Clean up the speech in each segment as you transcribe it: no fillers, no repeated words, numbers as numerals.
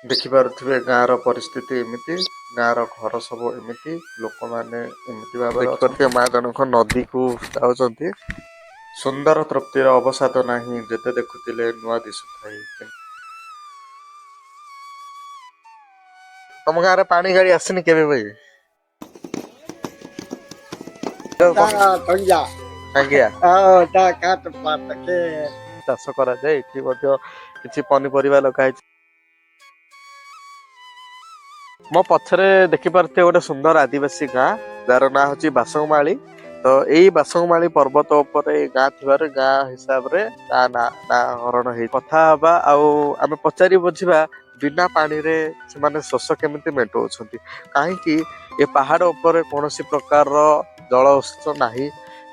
ଦେଖିପାରୁଥିବେ ଗାଁର ପରିସ୍ଥିତି ଏମିତି, ଗାଁର ଘର ସବୁ ଏମିତି, ଲୋକମାନେ ଏମିତି ଭାବରେ ଦେଖିପାରୁଥିବେ। ମା ଜଣକ ନଦୀକୁ ଯାଉଛନ୍ତି। ସୁନ୍ଦର ତୃପ୍ତିର ଅବସାଦ ନାହିଁ, ଯେତେ ଦେଖୁଥିଲେ ନୂଆ ଦିଶୁଥାଏ। ତମ ଗାଁରେ ପାଣି ଗାଡି ଆସିନି କେବେ ଭାଇ? ଆଜ୍ଞା, ଚାଷ କରାଯାଏ। ଏଠି ମଧ୍ୟ କିଛି ପନିପରିବା ଲଗା ହେଇଛି। ମୋ ପଛରେ ଦେଖିପାରୁଥିବେ ଗୋଟେ ସୁନ୍ଦର ଆଦିବାସୀ ଗାଁ, ଯାହାର ନାଁ ହଉଛି ବାସଙ୍ଗମାଳି। ତ ଏଇ ବାସଙ୍ଗମାଳି ପର୍ବତ ଉପରେ ଏଇ ଗାଁ ଥିବାରୁ ଗାଁ ହିସାବରେ ତା ନାଁ ନାଁକରଣ ହେଇ କଥା ହବା ଆଉ ଆମେ ପଚାରି ବୁଝିବା, ବିନା ପାଣିରେ ସେମାନେ ଶୋଷ କେମିତି ମେଣ୍ଟଉଛନ୍ତି, କାହିଁକି ଏ ପାହାଡ ଉପରେ କୌଣସି ପ୍ରକାରର ଜଳ ଉତ୍ସ ନାହିଁ,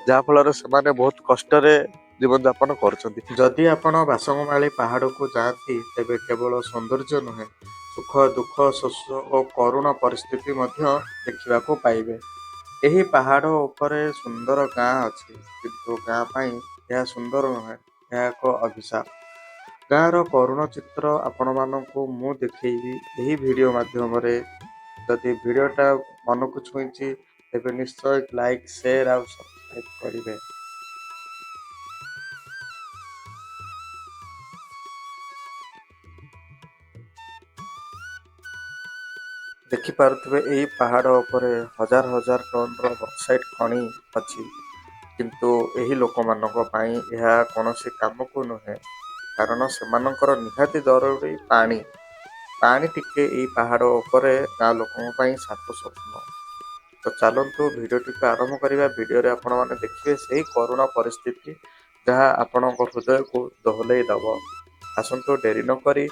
ଯାହାଫଳରେ ସେମାନେ ବହୁତ କଷ୍ଟରେ ଜୀବନଯାପନ କରୁଛନ୍ତି। ଯଦି ଆପଣ ବାସଙ୍ଗମାଳି ପାହାଡକୁ ଯାଆନ୍ତି, ତେବେ କେବଳ ସୌନ୍ଦର୍ଯ୍ୟ ନୁହେଁ, ସୁଖ, ଦୁଃଖ, ଶୋଷ ଓ କରୁଣ ପରିସ୍ଥିତି ମଧ୍ୟ ଦେଖିବାକୁ ପାଇବେ। ଏହି ପାହାଡ ଉପରେ ସୁନ୍ଦର ଗାଁ ଅଛି, କିନ୍ତୁ ଗାଁ ପାଇଁ ଏହା ସୁନ୍ଦର ନୁହେଁ, ଏହା ଏକ ଅଭିଶାପ। ଗାଁର କରୁଣ ଚିତ୍ର ଆପଣମାନଙ୍କୁ ମୁଁ ଦେଖେଇବି ଏହି ଭିଡ଼ିଓ ମାଧ୍ୟମରେ। ଯଦି ଭିଡ଼ିଓଟା ମନକୁ ଛୁଇଁଛି, ତେବେ ନିଶ୍ଚୟ ଲାଇକ୍, ସେୟାର ଆଉ ସବସ୍କ୍ରାଇବ କରିବେ। ଦେଖିପାରୁଥିବେ, ଏଇ ପାହାଡ଼ ଉପରେ ହଜାର ହଜାର ଟନର ବକ୍ସାଇଟ୍ ଖଣି ଅଛି, କିନ୍ତୁ ଏହି ଲୋକମାନଙ୍କ ପାଇଁ ଏହା କୌଣସି କାମକୁ ନୁହେଁ, କାରଣ ସେମାନଙ୍କର ନିହାତି ଜରୁରୀ ପାଣି। ପାଣି ଟିକେ ଏଇ ପାହାଡ଼ ଉପରେ ଗାଁ ଲୋକଙ୍କ ପାଇଁ ସାତ ସ୍ୱପ୍ନ। ତ ଚାଲନ୍ତୁ, ଭିଡ଼ିଓଟିକୁ ଆରମ୍ଭ କରିବା। ଭିଡ଼ିଓରେ ଆପଣମାନେ ଦେଖିବେ ସେଇ କରୁଣ ପରିସ୍ଥିତି, ଯାହା ଆପଣଙ୍କ ହୃଦୟକୁ ଦୋହଲେଇ ଦବ। ଆସନ୍ତୁ, ଡେରି ନକରି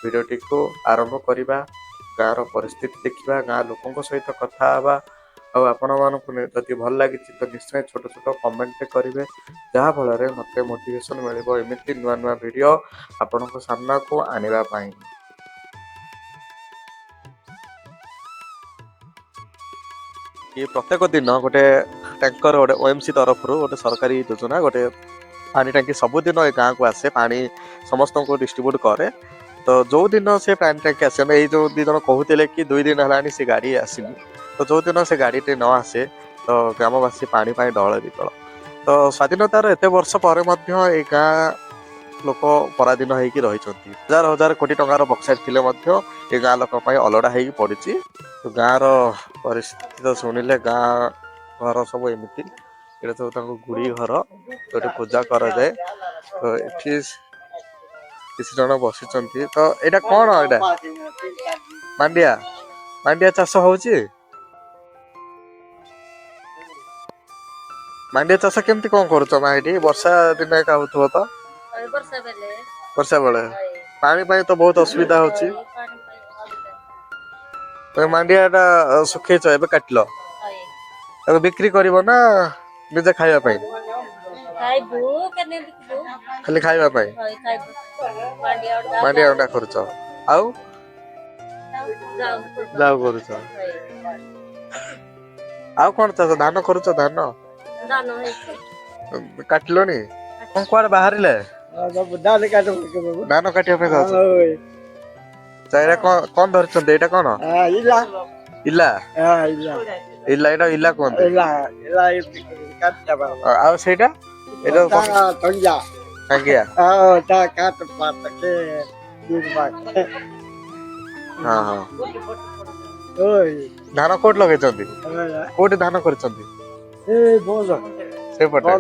ଭିଡ଼ିଓଟିକୁ ଆରମ୍ଭ କରିବା। ଗାଁର ପରିସ୍ଥିତି ଦେଖିବା, ଗାଁ ଲୋକଙ୍କ ସହିତ କଥା ହେବା। ଆଉ ଆପଣମାନଙ୍କୁ ଯଦି ଭଲ ଲାଗିଛି, ତ ନିଶ୍ଚୟ ଛୋଟ ଛୋଟ କମେଣ୍ଟ କରିବେ, ଯାହାଫଳରେ ମୋତେ ମୋଟିଭେସନ୍ ମିଳିବ ଏମିତି ନୂଆ ନୂଆ ଭିଡ଼ିଓ ଆପଣଙ୍କ ସାମ୍ନାକୁ ଆଣିବା ପାଇଁ। କି ପ୍ରତ୍ୟେକ ଦିନ ଗୋଟେ ଟ୍ୟାଙ୍କର, ଗୋଟେ ଓଏମସି ତରଫରୁ ଗୋଟେ ସରକାରୀ ଯୋଜନା, ଗୋଟେ ପାଣି ଟାଙ୍କି ସବୁଦିନ ଏ ଗାଁକୁ ଆସେ, ପାଣି ସମସ୍ତଙ୍କୁ ଡିଷ୍ଟ୍ରିବ୍ୟୁଟ୍ କରେ। ତ ଯୋଉ ଦିନ ସେ ପାଣି ଟାଙ୍କି ଆସେ, ଏଇ ଯୋଉ ଦି ଜଣ କହୁଥିଲେ କି 2 ଦିନ ହେଲାଣି ସେ ଗାଡ଼ି ଆସିନି, ତ ଯୋଉ ଦିନ ସେ ଗାଡ଼ିଟି ନ ଆସେ, ତ ଗ୍ରାମବାସୀ ପାଣି ପାଇଁ ଡହଳ ବିକଳ। ତ ସ୍ୱାଧୀନତାର ଏତେ ବର୍ଷ ପରେ ମଧ୍ୟ ଏଇ ଗାଁ ଲୋକ ପରାଧୀନ ହେଇକି ରହିଛନ୍ତି। ହଜାର ହଜାର କୋଟି ଟଙ୍କାର ବକ୍ସାଇଟ୍ ଥିଲେ ମଧ୍ୟ ଏ ଗାଁ ଲୋକ ପାଇଁ ଅଲୋଡ଼ା ହେଇକି ପଡ଼ିଛି। ତ ଗାଁର ପରିସ୍ଥିତି ତ ଶୁଣିଲେ, ଗାଁ ଘର ସବୁ ଏମିତି। ଏଇଟା ସବୁ ତାଙ୍କ ଗୁଡ଼ି ଘର, ଯୋଉଠି ପୂଜା କରାଯାଏ। ତ ଏଠି କିଛି ଜଣ ବସିଛନ୍ତି। ତ ଏଇଟା କଣ? ଏଇଟା ମାଣ୍ଡିଆ। ମାଣ୍ଡିଆ ଚାଷ ହଉଛି। ମାଣ୍ଡିଆ ଚାଷ କେମିତି କଣ କରୁଛ ମା ଏଠି? ବର୍ଷା ଦିନ ଏକା ହଉଥିବ ତ? ବର୍ଷା ବେଲେ। ବର୍ଷା ବେଳେ ପାଣି ପାଇଁ ତ ବହୁତ ଅସୁବିଧା ହଉଛି। ପାଣି ପାଇଁ ଅସୁବିଧା। ତ ମାଣ୍ଡିଆ ଟା ଶୁଖେଇଛ, ଏବେ କାଟିଲ, ତାକୁ ବିକ୍ରି କରିବ ନା ନିଜେ ଖାଇବା ପାଇଁ? ଖାଇବୁ, କେନେ ବିକିବୁ। ଖାଲି ଖାଇବା ପାଇଁ? ହଇ, ଖାଇବୁ ମାଣ୍ଡିଆ ଅଣ୍ଡା। ମାଣ୍ଡିଆ ଅଣ୍ଡା କରୁଛ ଆଉ ଯାଉ। ଯାଉ କରୁଛ। ଆଉ କଣ ଚାଷ? ଧାନ କରୁଛ? ଧାନ? ଧାନ ହେଇଛି। କାଟିଲଣି? କଣ, କୁଆଡେ ବାହାରିଲେ? ଧାନ କାଟିବା ପାଇଁ ଯାଉଛ? ଏଇଟା କଣ, କଣ ଧରିଛନ୍ତି? ଏଇଟା କଣ? ଇଲା। ଇଲା? ଇଲା। ଇଲା, ଏଇଟା ଇଲା କୁହନ୍ତି। ଆଉ ସେଇଟା, ଏଇଟା? ଟଙ୍ଗିଆ। ଆଜ୍ଞା। କାଟ ହଁ, ଧାନ କୋଉଠି ଲଗେଇଛନ୍ତି? କୋଉଠି ଧାନ କରିଛନ୍ତି? ସେପଟେ।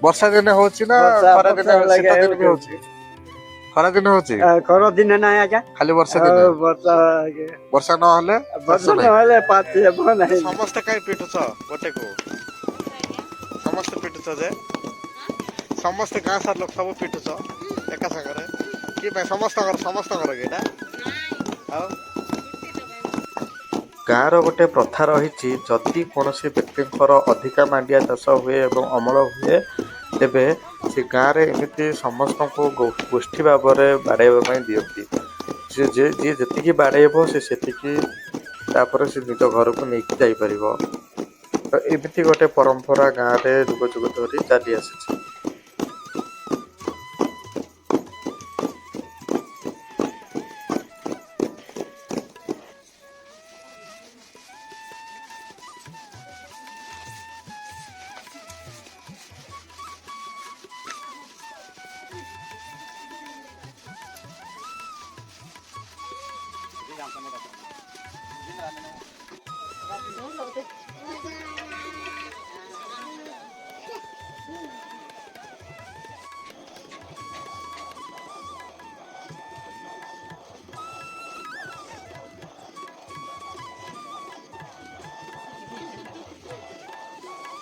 ବର୍ଷା ଦିନେ ହଉଛି ନା ଖରା ଦିନେ? ଶୀତ ଦିନେ ବି ହଉଛି? ଖରା ଦିନେ ହଉଛି? ଖରା ଦିନେ ନାହିଁ ଆଜ୍ଞା। ଖାଲି ବର୍ଷା ଦିନେ? ବର୍ଷା। ବର୍ଷା ନହେଲେ? ବର୍ଷା ନହେଲେ ପାଚି ହେବ ନାହିଁ। ସମସ୍ତେ କାହିଁ ପିଟୁଛ ଗୋଟେକୁ? ସମସ୍ତେ ପିଟୁଛ ଯେ, ସମସ୍ତେ ଗାଁ ସାରା ଲୋକ ସବୁ ପିଟୁଛ ଏକା ସାଙ୍ଗରେ, କି ପାଇଁ? ସମସ୍ତଙ୍କର କି ଏଇଟା? ଆଉ ଗାଁର ଗୋଟେ ପ୍ରଥା ରହିଛି, ଯଦି କୌଣସି ବ୍ୟକ୍ତିଙ୍କର ଅଧିକା ମାଣ୍ଡିଆ ଚାଷ ହୁଏ ଏବଂ ଅମଳ ହୁଏ, ତେବେ ସେ ଗାଁରେ ଏମିତି ସମସ୍ତଙ୍କୁ ଗୋଷ୍ଠୀ ଭାବରେ ବାଡ଼େଇବା ପାଇଁ ଦିଅନ୍ତି। ସେ ଯିଏ ଯେତିକି ବାଡ଼େଇବ, ସେ ସେତିକି ତାପରେ ସେ ନିଜ ଘରକୁ ନେଇକି ଯାଇପାରିବ। ତ ଏମିତି ଗୋଟେ ପରମ୍ପରା ଗାଁରେ ଯୁଗ ଯୁଗ ଧରି ଚାଲି ଆସିଛି।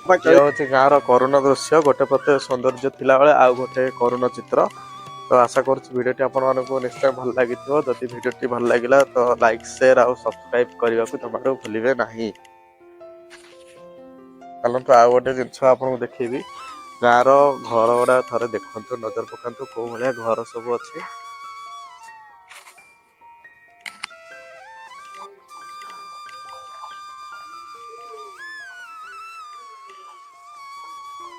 ଇଏ ହଉଛି ଗାଁର କରୁଣ ଦୃଶ୍ୟ। ଗୋଟେ ପଟେ ସୌନ୍ଦର୍ଯ୍ୟ ଥିଲାବେଳେ ଆଉ ଗୋଟେ କରୁଣ ଚିତ୍ର। ତ ଆଶା କରୁଛି ଭିଡ଼ିଓଟି ଆପଣମାନଙ୍କୁ ନିଶ୍ଚୟ ଭଲ ଲାଗିଥିବ। ଯଦି ଭିଡ଼ିଓଟି ଭଲ ଲାଗିଲା ତ ଲାଇକ୍, ସେୟାର ଆଉ ସବସ୍କ୍ରାଇବ କରିବାକୁ ଜମାରୁ ଭୁଲିବେ ନାହିଁ। ଚାଲନ୍ତୁ ଆଉ ଗୋଟେ ଜିନିଷ ଆପଣଙ୍କୁ ଦେଖେଇବି। ଗାଁର ଘର ଗୁଡା ଥରେ ଦେଖନ୍ତୁ, ନଜର ପକାନ୍ତୁ କୋଉ ଭଳିଆ ଘର ସବୁ ଅଛି।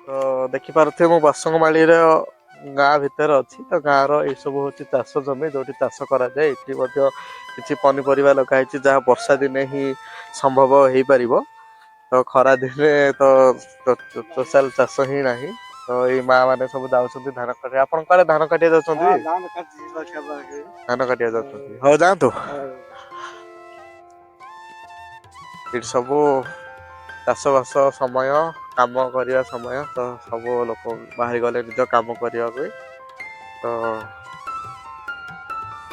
ତ ଦେଖିପାରୁଥିବେ ମୁଁ ବାସଙ୍ଗମାଳିର ଗାଁ ଭିତରେ ଅଛି। ତ ଗାଁର ଏଇସବୁ ହଉଛି ଚାଷ ଜମି, ଯୋଉଠି ଚାଷ କରାଯାଏ। ଏଠି ମଧ୍ୟ କିଛି ପନିପରିବା ଲଗା ହେଇଛି, ଯାହା ବର୍ଷା ଦିନେ ହିଁ ସମ୍ଭବ ହେଇପାରିବ। ତ ଖରା ଦିନେ ତ ଟୋଟାଲ ଚାଷ ହିଁ ନାହିଁ। ତ ଏଇ ମା ମାନେ ସବୁ ଯାଉଛନ୍ତି ଧାନ କାଟିବା। ଆପଣ କୁଆଡେ ଧାନ କାଟିବା ଯାଉଛନ୍ତି? ଧାନ କାଟି। ଧାନ କାଟିବା ଯାଉଛନ୍ତି, ହଉ ଯାଆନ୍ତୁ। ଏଠି ସବୁ ଚାଷବାସ ସମୟ, କାମ କରିବା ସମୟ। ତ ସବୁ ଲୋକ ବାହାରି ଗଲେ ନିଜ କାମ କରିବାକୁ। ତ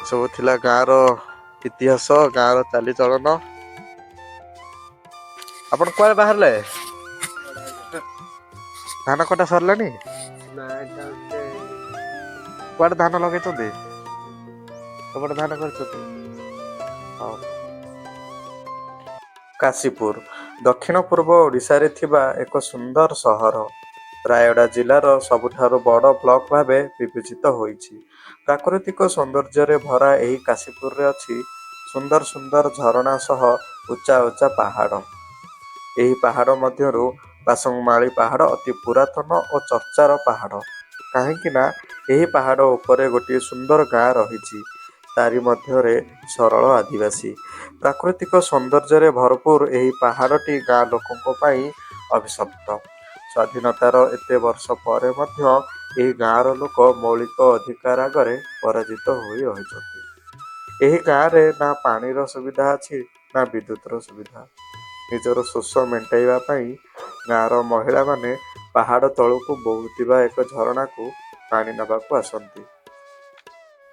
ସବୁ ଥିଲା ଗାଁର ଇତିହାସ, ଗାଁର ଚାଲିଚଳନ। ଆପଣ କୁଆଡେ ବାହାରିଲେ? ଧାନ କଟା ସରିଲାଣି? କୁଆଡେ ଧାନ ଲଗେଇଛନ୍ତି? ସେପଟେ ଧାନ କରିଛନ୍ତି। ହଉ। କାଶୀପୁର ଦକ୍ଷିଣ ପୂର୍ବ ଓଡ଼ିଶାରେ ଥିବା ଏକ ସୁନ୍ଦର ସହର। ରାୟଗଡ଼ା ଜିଲ୍ଲାର ସବୁଠାରୁ ବଡ଼ ବ୍ଲକ ଭାବେ ବିବେଚିତ ହୋଇଛି। ପ୍ରାକୃତିକ ସୌନ୍ଦର୍ଯ୍ୟରେ ଭରା ଏହି କାଶୀପୁରରେ ଅଛି ସୁନ୍ଦର ସୁନ୍ଦର ଝରଣା ସହ ଉଚ୍ଚା ଉଚ୍ଚା ପାହାଡ଼। ଏହି ପାହାଡ଼ ମଧ୍ୟରୁ ବାସଙ୍ଗମାଳି ପାହାଡ଼ ଅତି ପୁରାତନ ଓ ଚର୍ଚ୍ଚାର ପାହାଡ଼, କାହିଁକି ନା ଏହି ପାହାଡ଼ ଉପରେ ଗୋଟିଏ ସୁନ୍ଦର ଗାଁ ରହିଛି। ତାରି ମଧ୍ୟରେ ସରଳ ଆଦିବାସୀ। ପ୍ରାକୃତିକ ସୌନ୍ଦର୍ଯ୍ୟରେ ଭରପୁର ଏହି ପାହାଡ଼ଟି ଗାଁ ଲୋକଙ୍କ ପାଇଁ ଅଭିଶପ୍ତ। ସ୍ୱାଧୀନତାର ଏତେ ବର୍ଷ ପରେ ମଧ୍ୟ ଏହି ଗାଁର ଲୋକ ମୌଳିକ ଅଧିକାର ଆଗରେ ପରାଜିତ ହୋଇ ରହିଛନ୍ତି। ଏହି ଗାଁରେ ନା ପାଣିର ସୁବିଧା ଅଛି ନା ବିଦ୍ୟୁତର ସୁବିଧା। ନିଜର ଶୋଷ ମେଣ୍ଟାଇବା ପାଇଁ ଗାଁର ମହିଳାମାନେ ପାହାଡ଼ ତଳକୁ ବହୁଥିବା ଏକ ଝରଣାକୁ ପାଣି ନେବାକୁ ଆସନ୍ତି।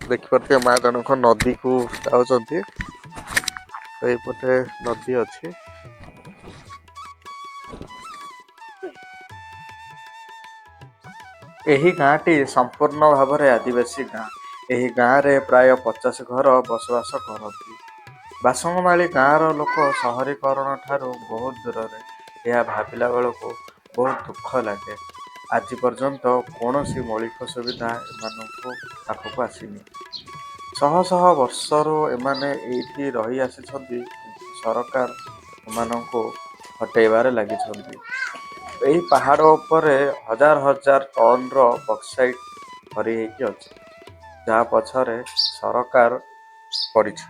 ଦେଖିପାରୁଥିବେ ମା ଜଣକ ନଦୀକୁ ଯାଉଛନ୍ତି। ଏଇପଟେ ନଦୀ ଅଛି। ଏହି ଗାଁଟି ସମ୍ପୂର୍ଣ୍ଣ ଭାବରେ ଆଦିବାସୀ ଗାଁ। ଏହି ଗାଁରେ ପ୍ରାୟ 50 ଘର ବସବାସ କରନ୍ତି। ବାସଙ୍ଗମାଳି ଗାଁର ଲୋକ ସହରୀକରଣ ଠାରୁ ବହୁତ ଦୂରରେ। ଏହା ଭାବିଲା ବେଳକୁ ବହୁତ ଦୁଃଖ ଲାଗେ। ଆଜି ପର୍ଯ୍ୟନ୍ତ କୌଣସି ମୌଳିକ ସୁବିଧା ଏମାନଙ୍କୁ ପାଖକୁ ଆସିନି। ଶହ ଶହ ବର୍ଷରୁ ଏମାନେ ଏଇଠି ରହି ଆସିଛନ୍ତି, କିନ୍ତୁ ସରକାର ଏମାନଙ୍କୁ ହଟେଇବାରେ ଲାଗିଛନ୍ତି। ଏହି ପାହାଡ଼ ଉପରେ ହଜାର ହଜାର ଟନର ବକ୍ସାଇଟ ଭରି ହେଇକି ଅଛି, ଯାହା ପଛରେ ସରକାର ପଡ଼ିଛି।